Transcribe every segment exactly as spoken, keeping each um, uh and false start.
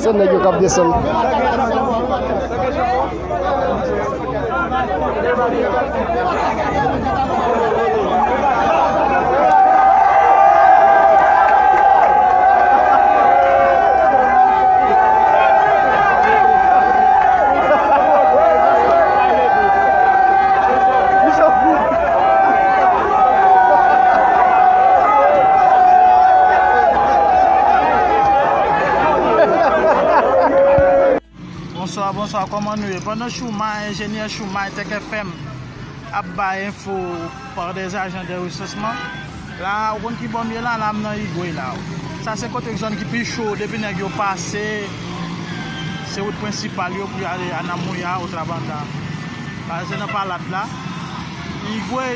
Se nèg yo k ap desann. Bonswa, bonswa, kòman nou ye? Pandan Choumay, enjenyè Choumay, Tech F M, ap bay enfo par des agents de recensement. La, ou konn ki bò m ye la, la m nan Igwe la. Sa se kote zòn ki pi cho, depi nèg yo pase, se wout prensipal yo pou y ale Anamuya, Otrabanda. Pase nan Palad la. Igwe,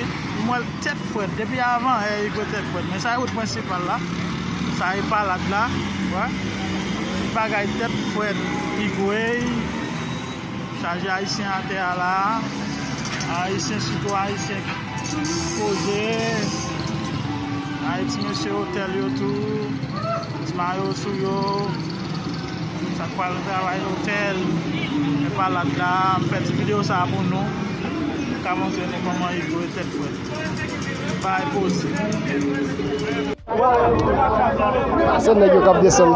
m wè l tèt frèt. Depi avan yè, Igwe tèt frèt. Men sa e wout prensipal la. Sa e Palad la. Wè. Bagay tèt frèt. Igwe. Chaje Ayisyen atè a la. Ayisyen, sitou Ayisyen k poze. Ay, ti mesye otèl yo tou. Ti mayo sou yo. Sa k pral travay otèl. E Palad la. M fè ti videyo sa a pou nou. M ka montre nou kòman Igwe tèt frèt. Bay poze. Se nèg yo k ap desann.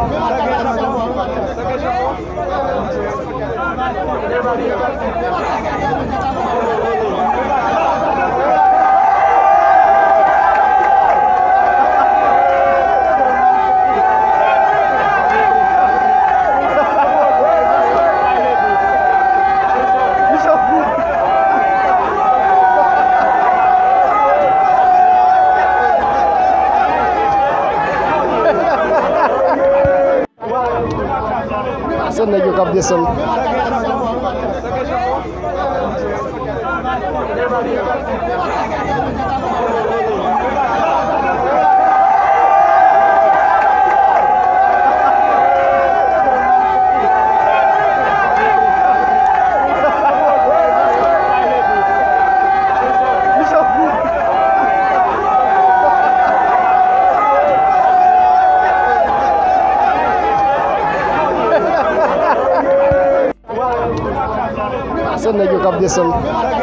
Se nèg yo k ap desann. Se nèg yo k ap desann.